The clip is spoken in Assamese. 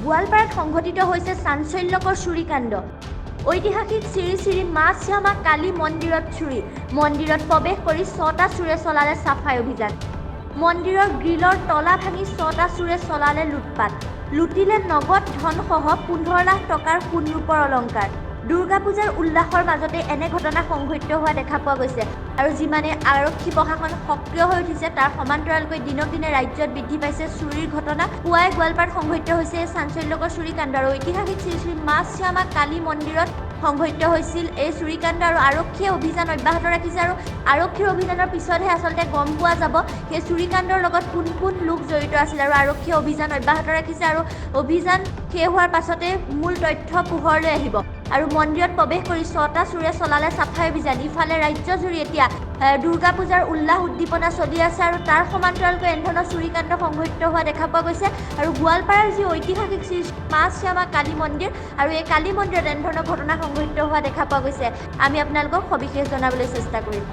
গোৱালপাৰাত সংঘটিত হৈছে চাঞ্চল্যকৰ চুৰিকাণ্ড। ঐতিহাসিক শ্ৰী শ্ৰী মা শ্যামা কালী মন্দিৰত চুৰি। মন্দিৰত প্ৰৱেশ কৰি ছটা চোৰে চলালে চাফাই অভিযান। মন্দিৰৰ গ্ৰীলৰ তলা ভাঙি ছটা চোৰে চলালে লুটপাত। লুটিলে নগদ ধনসহ 15 লাখ টকাৰ সোণ ৰূপৰ অলংকাৰ। দুৰ্গা পূজাৰ উল্লাসৰ মাজতে এনে ঘটনা সংঘটিত হোৱা দেখা পোৱা গৈছে আৰু যিমানে আৰক্ষী প্ৰশাসন সক্ৰিয় হৈ উঠিছে, তাৰ সমান্তৰালকৈ দিনক দিনে ৰাজ্যত বৃদ্ধি পাইছে চুৰিৰ ঘটনা। পুৱাই গোৱালপাৰাত সংঘটিত হৈছে এই চাঞ্চল্যকৰ চুৰিকাণ্ড আৰু ঐতিহাসিক শ্ৰী শ্ৰী মা শ্যামা কালী মন্দিৰত সংঘটিত হৈছিল এই চুৰিকাণ্ড আৰু আৰক্ষীয়ে অভিযান অব্যাহত ৰাখিছে আৰু আৰক্ষীৰ অভিযানৰ পিছতহে আচলতে গম পোৱা যাব সেই চুৰিকাণ্ডৰ লগত কোন কোন লোক জড়িত আছিল। আৰু আৰক্ষীয়ে অভিযান অব্যাহত ৰাখিছে আৰু অভিযান শেষ হোৱাৰ পাছতে মূল তথ্য পোহৰলৈ আহিব। আৰু মন্দিৰত প্ৰৱেশ কৰি ছটা চোৰে চলালে চাফাই অভিযান। ইফালে ৰাজ্যজুৰি এতিয়া দুৰ্গা পূজাৰ উল্লাস উদ্দীপনা চলি আছে আৰু তাৰ সমান্তৰালকৈ এনেধৰণৰ চুৰিকাণ্ড সংঘটিত হোৱা দেখা পোৱা গৈছে। আৰু গোৱালপাৰাৰ যি ঐতিহাসিক শ্ৰী মা শ্যামা কালী মন্দিৰ আৰু এই কালী মন্দিৰত এনেধৰণৰ ঘটনা সংঘটিত হোৱা দেখা পোৱা গৈছে। আমি আপোনালোকক সবিশেষ জনাবলৈ চেষ্টা কৰিম।